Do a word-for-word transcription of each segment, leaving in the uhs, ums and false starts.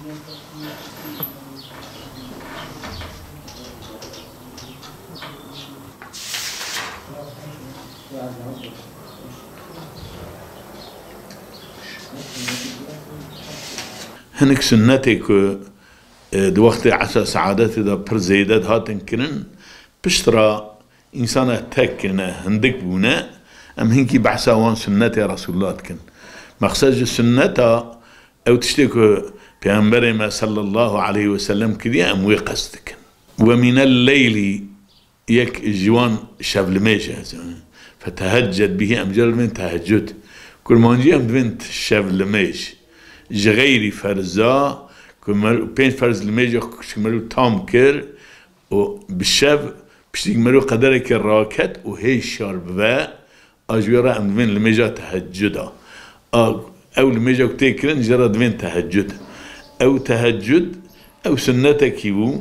Hinek sunnetê ku, e, di wextê esa seadetê de pir zêde dihatin kirin, piştre însana tek kirine, hindik bûne, em hinkî behsa wan sunnetê Resûlullah dikin. Mexsed ji sunneta ew tiştê ku Pêxemberê me sallallahu aleyhi ve sellem kiriye, em wê qest dikin. Ve minel leylî, yek ji wan şevlimêj e. Fetehecced bihî, em jê re divên teheccud. Kurmancî em divên t-, şevlimêj. Ji xeyrî ferza, ku mer-, pênc ferz limêja ku meriv tam kir, û bi şev piştî meriv qederekê raket û hê şar bibe, a ji wê re em divên limêja teheccud a. A, ew limêja ku tê kirin, jê re divên teheccud. Ew teheccud, ew sunnetekî bû.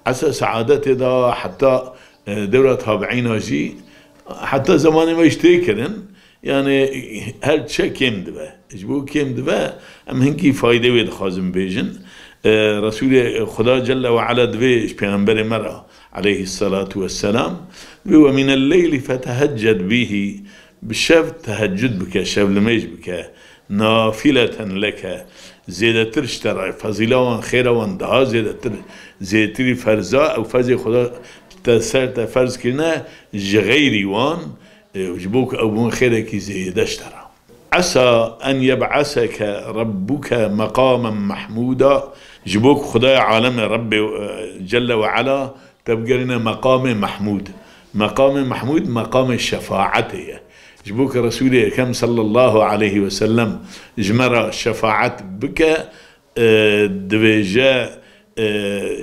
Esa seadetê de heta, e, dewra tabiîna jî, heta zemanê me jî tê kirin. Yani her çi kêm dibe. Ji bo kêm dibe, em hinkî faydê wê dixwazin bêjin. E, Resûlê Xuda Celle ve Ala divê ji Pêxemberê me re, aleyhissalatu vesselam, divê, "Ve minel leyli fetehecced bihî", bi şev teheccud bike, şevlimêj bike, "nafileten leke", zêdetir ji te re, fezîla wan, xêra wan daha zêdetir, zêdetirî ferza, ew ferzê Xuda te ser te ferz kirine, ji xeyrî wan, e, ji bo ku ew bûn xêrekî zêde ji te re. Esa en yeb'eseke Rabbuke meqamen Mahmûda, ji bo ku Xwedayê alemê Rebbê, e, Celle ve Ala te bigerîne meqamê Mahmûd. Meqamê Mahmûd meqamê şefaetê ye. Ji bo ku Resûlê Ekrem sallallahu aleyhi ve sellem ji me re şefaet bike, e, divêje, e,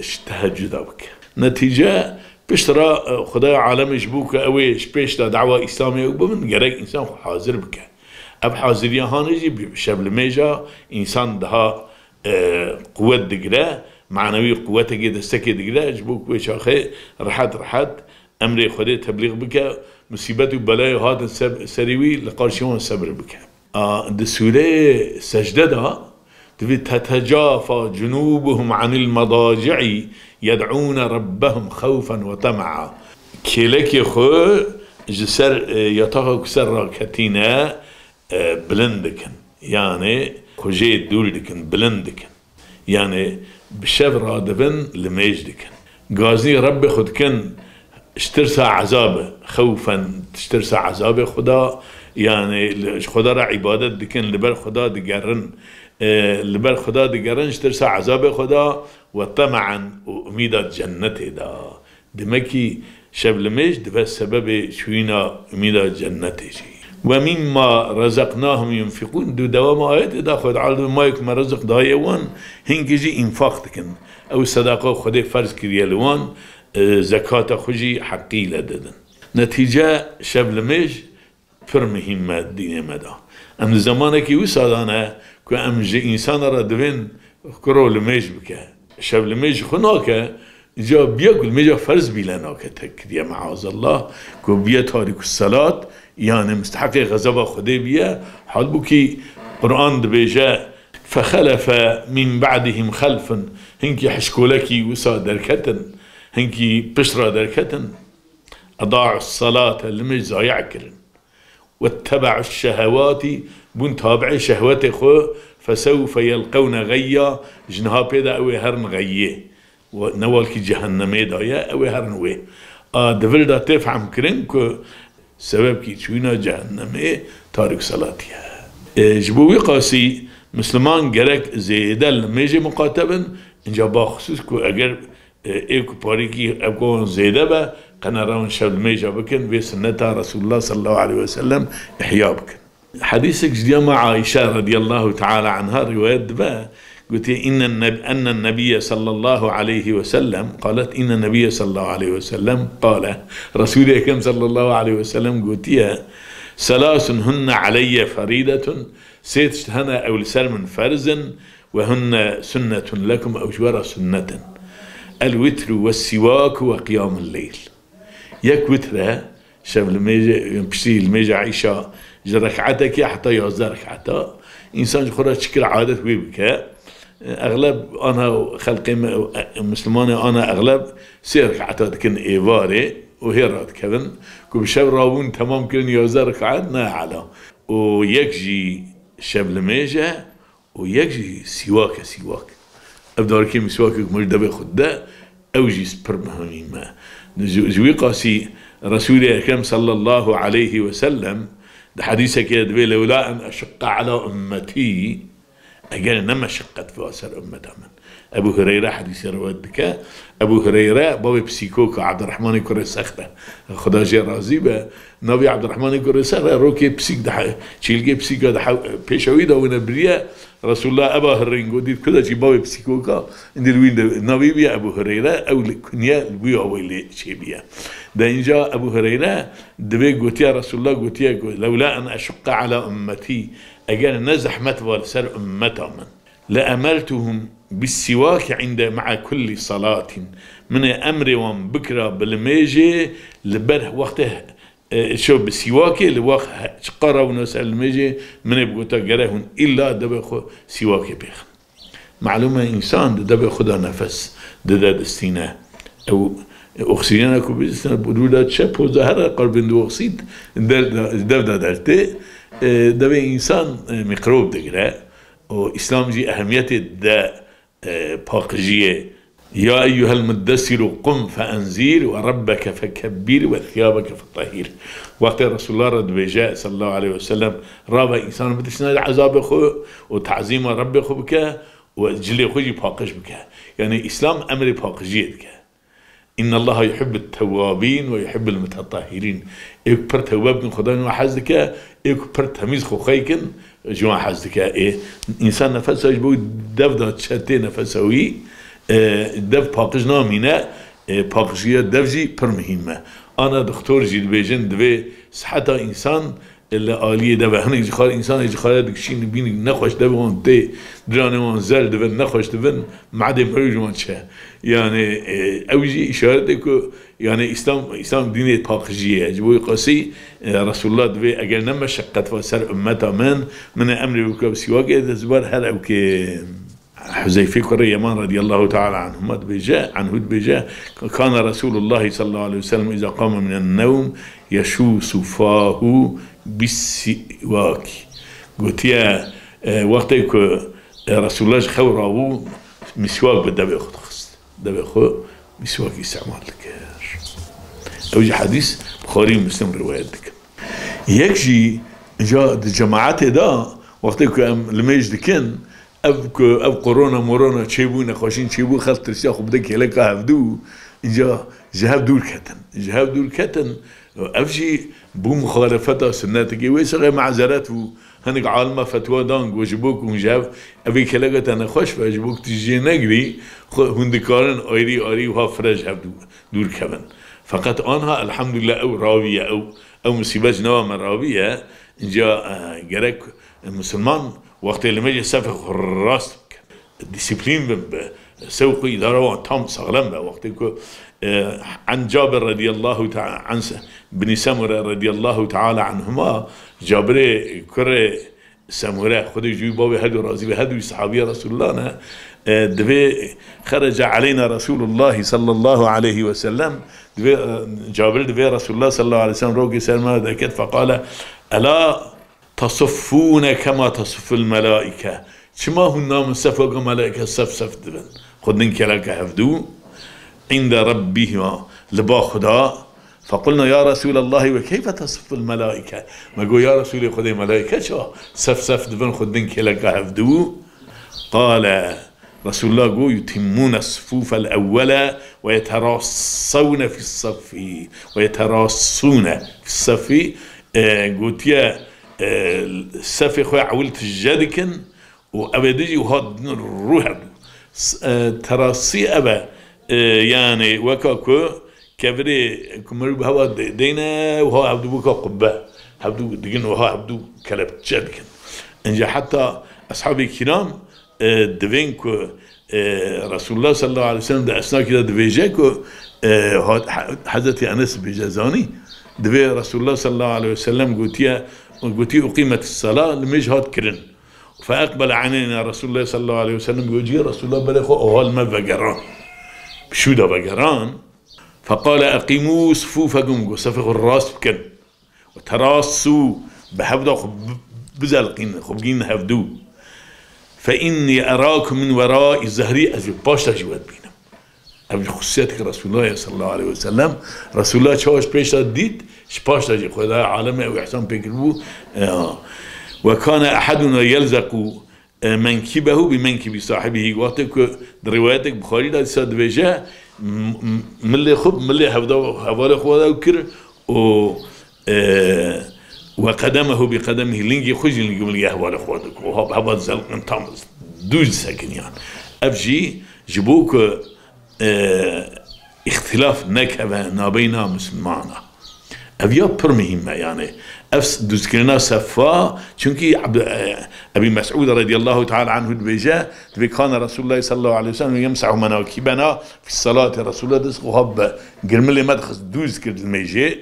ji tehecuda bike. Netîce, pişt re, e, Xwedaya alemê ji bo ku ew ê ji pêş de dawa Îslamê ew bibin, gerek însan xwe hazir bike. Ev haziriya hanê jî bi şevlimêja însan daha, e, quwet digire, manewî quwetekê, destekê digire, ji bo ku wê çaxê rehet rehet emrê Xwedê teblîx bike, musîbet û belayê hatin se-, serî wî li qarşî wan sebir bike. A, di sûreyê Secde de divê, "Tetecafa cunubuhum anil medaci'i yed'ûne rabbehum xewfen ve tem'a." Kêlekê xwe ji ser, e, yataxa ku ser raketîne, e, bilind dikin. Yani xwe jê dûr dikin, bilind dikin. Yani bi şev radibin, limêj dikin. Gazî Rebbê xwe dikin, ji tirsa ezabe, xewfen, ji tirsa ezabê Xuda, yani li, ji Xuda re îbadet dikin, li ber Xuda digerin, e, li ber Xuda digerin, ji tirsa ezabê Xuda, ve tem'en, û umîda cennetê de. Demekî şevlimêj dibe sebebê çûyîna umîda cennetê jî. "Ve mimma razaknahum yunfikûn", di dewama ayetê de Xwedê Teala dibê, "Ma yê ku me rizik daye wan, hinkî jî înfaq dikin." Ew sedaqa Xwedê ferz kiriye li wan, e, zekata xwe jî heqî le didin. Netîce şevlimêj pir muhîm me dînê me de. Em di zemanekî wisa de ne ku em ji însana re divên kuro limêj bike. Şev limêj ji xwe nake, ca biya ku limêja ferz bîle nake tek kiriye, meazallah, ku biye tarîku selat, yani musteheqê xezeba Xwedê biye. Halbûkî Quran dibêje, "Fexelefe min ba'dihim xelfun", hinkî hişkolekî wisa derketin, hinkî pişt re derketin, "eda'u selate", limêj zayî kirin. "Wettebe'u şehewatî", bûn tabi'ê şehwetê xwe, "fesewfe yelqewne geyya", ji niha pê de ew ê herin geyê. We-, ne welkî cehennemê de ye, ew ê herin wê. A, di vir de tê fehmkirin ku sebebkî çûyîna cehennemê tarîk selatî ye. E, ji bo wî qasî Misliman gerek zêde limêjê miqate bin, inca baxusûs ku eger E, ê ku parîkî ev ku zêde be, qene rawin şev limêja bikin, vê sunneta Resulullah sallallahu aleyhi ve sellem ihya bikin. Hedîsek ji diya me Aîşe radiyallahu teala anha rîwayet dibe, gotiye, "Înnen neb-, ennen nebiyye sallallahu aleyhi ve sellem, qalet, înnen nebiyye sallallahu aleyhi ve sellem qale." Resûlê Ekrem sallallahu aleyhi ve sellem gotiye, "Selasun hunne aleyye ferîdetun." Sê tişt hene ew li ser min ferz in, "Ve hunne sunnetun lekum", ew ji we re sunnet in. "El witru ve siwaku ve qiyamul leyl." Yek witr e, şev limêje, piştî limêja îşa ji rek'etekê heta yazdeh rek'eta. Însan ji xwe re çi kir adet wê bike. Exleb ana xelkê me, e, Mislimanê ana exleb sê rikata dikin êvarê û hê radikevin. Ku bi şev rabûn temam kirin yazdeh rikaet, ne ela. Û yek jî şevlimêj e û yek jî sîwak e, sîwak. Ev darikê miswakê ku mirî devê xwe dide, ew jî pir muhîm e. Ji, ji wî qasî Resûlê Ekrem sallallahu aleyhi ve sellem di hedîsekê de divê, "Lewla en eşuqqa ala ummetî", eger ne meşeqqet biba ser ummeta min. Ebu Hureyre hedîsê riwayet dike. Ebu Hureyre bavê pisîkoka Abdurrahmanê kurê Sexr e. Xuda jê razî be. Navê Abdurrahmanê kurê Sexr e, rokê pisîk dihe, çîlgê pisîka dihe, pêşa wî de wine biriye. Resulullah eva hirîn got, dît, kuda çî bavê pisîkoka, indi li wî de navê wî ye Ebu Hureyre, ew li kunye li wî awayî lê çêbîye. De înca Ebu Hureyre divê gotiye, Resulullah gotiye ku, "Lewla en eşuqqa ala ummetî", eger ne zehmet va li ser ummeta min. "لأمرتهم بالسواك عند، مع كل صلاة". Min ê emrê wan bikira bi limêjê li ber wextê, e, şev bi sîwakê, li wext he-, çiqa rabûna ser limêjê, min ê bigota gere hûn îlla devê xwe sîwakê pêxin. Malûm e însan di devê xwe de nefes dide, distîne. Ew, e, oksîjena ku bidistîne, bi dû de çe poz de here qarbondîoksîd der-, dev de dertê, e, devê însan, e, mîkrob digire. û Îslam jî ehemiyetê dide, e, paqijiyê. "Ya eyyuhel muddessiru qum feenzir ve rabbeke fekebbir ve thiyabeke fetahhir." Wextê Resulullah re dibêje sallallahu aleyhi ve sellem, "Rabe însan bidişine ezabê xwe û tazîma Rebbê xwe bike û cilê xwe jî paqij bike." Yani Îslam emrê paqijiyê dike. "İnne Allaha yuhibbut tewwabin ve yuhibbul mutatahhirin." Ê ku pir tewbe bikin, Xuda ji wan hez dike, ê ku pir temîz xwe xwey kin, ji wan hez dike. Ê, însan nefesa ji bo dev de çetê nefesa wî, e, dev paqij namîne, e, paqijiya dev jî pir muhîm e. Ana doktor jî dibêjin, divê siheta însan li aliyê de ve. Hinek ji xwe, însanê ji xwe re dikişînin, bînin nexweş, devê wan tê, diranê wan zel dibin, nexweş dibin, madê mirov ji wan çi? Yani, e, ew jî îşaretê ku, yani, Îslam, Îslam dînê paqijiyê ye. Ji bo wî qasî, e, Resulullah divê, eger ne meşeqqet va ser ummeta min, min ê emrê bike bi sîwakê, de zibar her ew ke Huzeyfê kurê Yeman radiyallahu teala anhuma dibêje, anhu dibêje, "Kana Resulullah sallallahu aleyhi ve sellem iza qama minen nevm yeşusu fahu bis siwak." Gotiye, e, wextê ku, e, Resulullah ji xew rabû, miswak bi devê xwe dixist. Devê xwe miswak îstimal dikir. Ew jî hedîs Buxarî û Muslim riwayet dikin. Yek jî ca di cemaetê de wextê ku em limêj dikin, Ev ku, ev korona morona çêbû, nexweşîn çêbû, xelk tirsiya xwe bide kêleka hevdû, înca ji hev dûr ketin. Ji hev dûr ketin, ev jî bû muxalefeta sunnetekê. Wê sexê mazeret bû. Hinek alima fetwa dan ku ji bo ku hûn ji hev, evê kêleka te nexweş be, ji bo ku tu jê negirî, xwe hûn dikarin ayrî ayrî wiha fire ji hev dû-, dûr kevin. Feqet anha, elhamdulillah, ew raviye, ew, ew musîbet ji nava me raviye. Înca, e, gerek Misilman wextê limêjê sefê xwe rast bike. Disiplîn bin, bi sewq û îdara wan tam saxlem be. Wextê ku, e, an Cabir radiyallahu teala an Se-, binî Semure radiyallahu teala anhuma, Cabirê kurê Semure, Xwedê ji wî bavê her du razî be, her du sahabiya Resulullah ne, e, divê xerece aleyna Resulullah sallallahu aleyhi ve sellem, divê, e, Cabir divê Resulullah sallallahu aleyhi ve sellem rokê ser me derket, feqale, "Ela tasuffûne kema tasufful melâike." Çima hûn namin sef weke melâike sef sef dibin? Xwe din kêleke hevdû. Înde Rebbihima, li ba Xuda. Fequlna ya Resûlallahî ve keyfe tasufful melâike? Me got, ya Resûlê Xwedê, melâike çawa sef sef dibin xwe din kêleke hevdû? Qale, Resulullah got, "Yutimmûne sufûfel ewwele ve yeterassûne fis safî, ve yeterassûne fis safî." E, gotiye, e, sefê xwe ewil tije dikin û ev ê din jî wiha rû hevdû. S-, e, terasî ev e, e, yani weka ku kevirê ku mirov bi hewa de-, deyne, wiha hevdû weka qubbe. Hevdû digin wiha hevdû kelepçe dikin. Înca heta eshabê kiram, e, divên ku, e, Resulullah sallallahu aleyhi ve sellem di esnakî de dibêje ku, e, hat-, He-, Hezretî Enes dibêje, zanî, divê Resulullah sallallahu aleyhi ve sellem gotiye, gotiye, "Uqîmetis sela", limêj hat kirin. فأقبل علينا رسول الله صلى الله عليه وسلم, got, cî Resulullah berê xwe oha li me vegeran. Bi şû de vegeran. فقال أقيموا صفوفكم, got, sefê xwe rast bikin. وتراصوا, bi hev de xwe bi-, bizelqînin, xwe bigînin hevdû. فإني أراكم من وراء ظهري, ez ê paşta jî we dibînim. Ev ji xususiyeteke Resulullah ye sallallahu aleyhi ve sellem. Resulullah çawa ji pêş de dît, ji paş de jî Xwedayê alemê ew îhsan pê kiribû. Ya. وكان أحدنا يلزق منكبه بمنكب صاحبه. Wextê ku di riwayetek Buxarî de dîsa dibêje, m-, m-, milê xwe bi milê hevda-, hevalê xwe de kir û, e, وقدمه بقدمه, lingê xwe jî lingê milê hevalê xwe de kir. Hab-, heba zelqin tam dûz disekiniyan. Ev jî ji bo ku e, îxtilaf nekeve nabeyna Mislimana. Ev ya pir muhîm e, yani. Ev s-, dûzkirina sefa, çunkî Ebd-, e, Ebî Mes'ûd radiyallahu teala anhu dibêje, dibê kana Resulullah sallallahu aleyhi ve sellem yemsahu menakibena fi salati, Resulullah dest xwe bi girmilê me dixist, dûz kir dimêjê.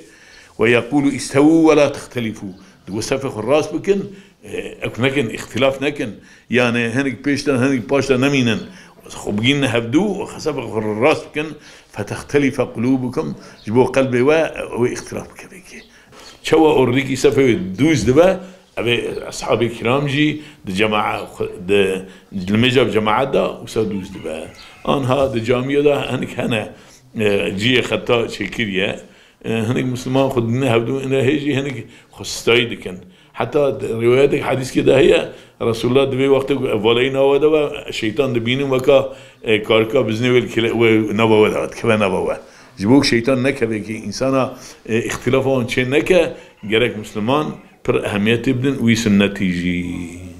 Ve yekulu istewu ve la textelifu. Digo sefê xwe rast bikin, e, ew nekin, îxtilaf nekin. Yani hinek pêş de, hinek paş de nemînin. Xwe bigînin hevdû, sefê xwe rast bikin. Fetextelife qulubukum, ji bo qelbê we, ew îxtilaf bike vêkê. Çawa ordikî sefê wê dûz dibe, ev ê eshabê kiram jî di cema-, di, li mêja bi cemaet de wisa dûz dibe. Anha di camiya de hinek hene, e, cihê xeta çêkiriye. E, hinek Misliman xwe dîne hevdû, ine hê jî hinek xwe stayî dikin. Heta di riwayetek hedîskê de heye, Resulullah divê wextê ku ev valeyî nava de be, şeytan dibînin weka, e, karika biznê wê li kile-, wê nava we de, dikeve nava we. Ji bo ku şeytan nekeve ki însana, e, îxtilafa wan çê neke, gerek Misliman pir ehemiyetê bidin wî sunnetî jî.